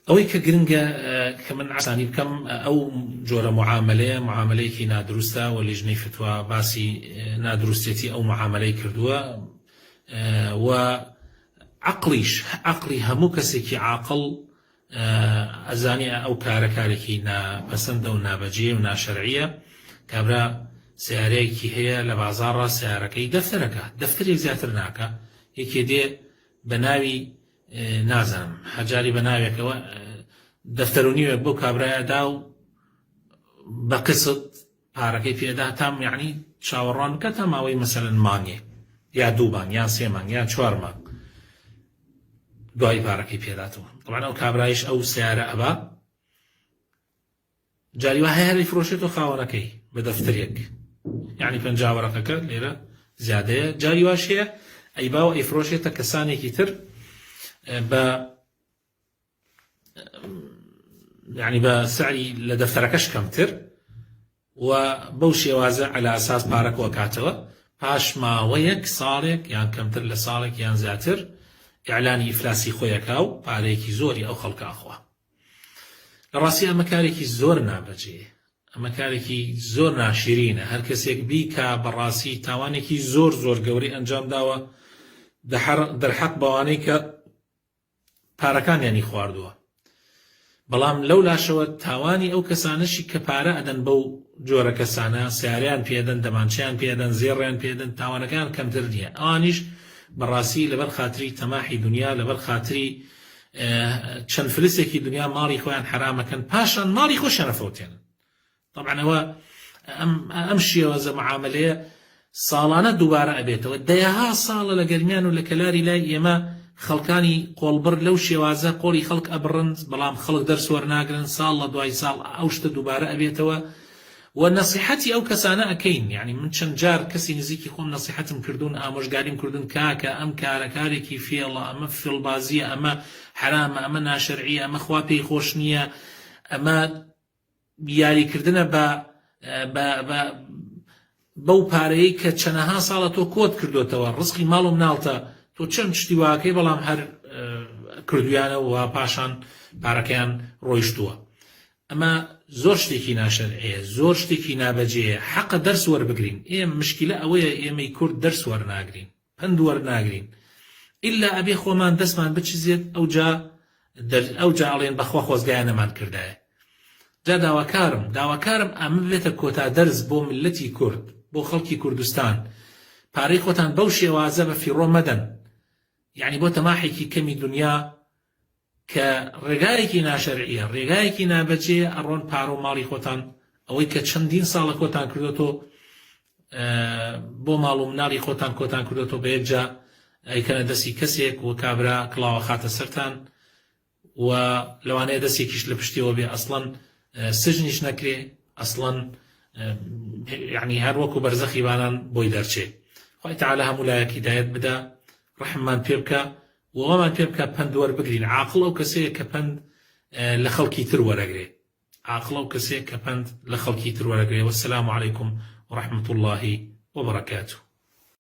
ئەوەی کە گرنگە کە من ئاسانی بکەم ئەو جۆرە معاملەیە معاملەیەکی نادروستە و لیژنەی فتوا باسی نادروستێتی ئەو معاملەی کردووە و عەقڵیش عەقڵی هەموو کەسێکی عاقڵ ئەزانێ ئەو کارە کارێکی ناپەسەندە و نابەجێ و ناشەرعیە. کابرا سەیارەیەکی هەیە لە بازاڕا سەیارەکەی دەفتەرەکە دەفتەرێک زیاتر ناکا یەکێ دێ بە ناوی نازانم هەجاری بە ناوێکەوە دەفتەر و نیوێک بۆ کابرایە دا و بە قسط پارەکەی پێدا تا یعنی چاوەڕوان بکە تا ماوەی مەسەلەن مانگێ یا دوو مانگ یان سێ مانگ یان چوار مانگ دوایی پارەکەی پێداتەوە طبعا ئەو کابرایش ئەو سیارە ئەبا جاری وا هەیە ئەیفرۆشێتەوە خاوەنەکەی بە دەفتەرێک یعنی 50 وەرەقەکە لێرە زیادەیە جاری واش هەیە ئەیبا و ئەیفرۆشێتە کەسانێکی تر بە یعنی بە سعری لە دەفتەرەکەش کەمتر و بەو شێوازە عەلا ئەساس پارە کۆکاتەوە پاش ماوەیەک ساڵێک یان کەمتر لە ساڵێک یان زیاتر ئیعلانی ئیفلاسی خۆیەکا و پارەیەکی زۆری ئەو خەڵکە ئەخوا. لە ڕاستی ئەمە کارێکی زۆر نابەجێیە، ئەمە کارێکی زۆر ناشرینە، هەر کەسێک بیکا بەڕاستی تاوانێکی زۆر زۆر گەورەی ئەنجام داوە دەرحەق بەوانەی کە پارەکانیانی خواردووە بەڵام لەو لاشەوە تاوانی ئەو کەسانەشی کە پارە ئەدەن بەو جۆرە کەسانە سیارەیان پێدەن دەمانچەیان پێدەن زێڕیان پێدەن تاوانەکان کەمتر نییە ئەوانیش بەڕاستی لەبەر خاتری تەماحی دنیا لەبەر خاتری چەند فلسێکی دنیا ماڵی خۆیان حەرامەکەن پاشان ماڵی خۆشیان ئەفەوتێنن طبعا ئەوە ئەم ئەم شێوازە معاملەیە ساڵانە دووبارە ئەبێتەوە دەیەها ساڵە لە گەرمیان و لە کەلاری لای ئێمە خەڵکانی قۆڵبڕ لەو شێوازە قۆڵی خەڵک ئەبڕن بەڵام خەڵک دەرس وەرناگرن ساڵ لە دوای ساڵ ئەو شتە دووبارە ئەبێتەوە و نەسیحەتی ئەو کەسانە ئەکەین یانی من چەند جار کەسی نزیکی خۆم نەسیحەتم کردوون ئامۆژگاریم کردوون کاکە ئەم کارە کارێکی فێڵە ئەمە فێڵبازیە ئەمە حەرامە ئەمە ناشەرعیە ئەمە خوا پێی خۆش نییە ئەمە یاریکردنە بە بە بە بەو پارەیەی کە چەنەها ساڵە تۆ کۆت کردوتەوە ڕزقی ماڵ و مناڵتە تۆ چەند شتی واکەی بەڵام هەر کردویانە و پاشان پارەکەیان ڕۆیشتووە ئەمە زۆر شتێکی ناشەرعیە زۆر شتێکی نابەجێیە حەقە دەرس وەربگرین ئێ مشکیلە ئەوەیە ئێمەی کورد دەرس وەرناگرین پەند وەرناگرین ئیلا ئەبێ خۆمان دەستمان بچزێت ئەوجا ئەوجا ئەڵێن بەخوا خۆزگایە نەمان کردایە جا داواکارم داواکارم ئەمە بێتە کۆتا دەرس بۆ ملەتی کورد بۆ خەڵکی کوردستان پارەی خۆتان بەو شێوازە بە فیڕۆ مەدەن یعنی بۆ تەماحێکی کەمی دنیا کە ڕێگایەکی ناشەرعیە ڕێگایەکی نابەجێیە ئەڕۆن پارە و ماڵی خۆتان ئەوەی کە چەندین ساڵە کۆتان کردۆتۆ بۆ ماڵ و مناڵی خۆتان کۆتان کردۆتۆ بە یەکجا ئەیکەنە دەستی کەسێک و کابرا کڵاوە خاتە سەرتان و لەوانەیە دەستێکیش لە پشتیەوە بێ ئەسڵەن سجنیش نەکرێ ئەسڵەن یعنی هەر وەکو بەرزەخی بانان بۆی دەرچێ خوای تعالی هەموو لایەک هیدایەت بدا ڕەحممان پێ بکە و وامان پێ بکە پەند وەربگرین عاقڵ ئەو کەسەیە کە پەند لە خەڵکی تر وەرەگرێ عاقڵ ئەو کەسەیە کە پەند لە خەڵکی تر وەرەگرێ والسلام علیکم ورحمة اللە وبرکاته.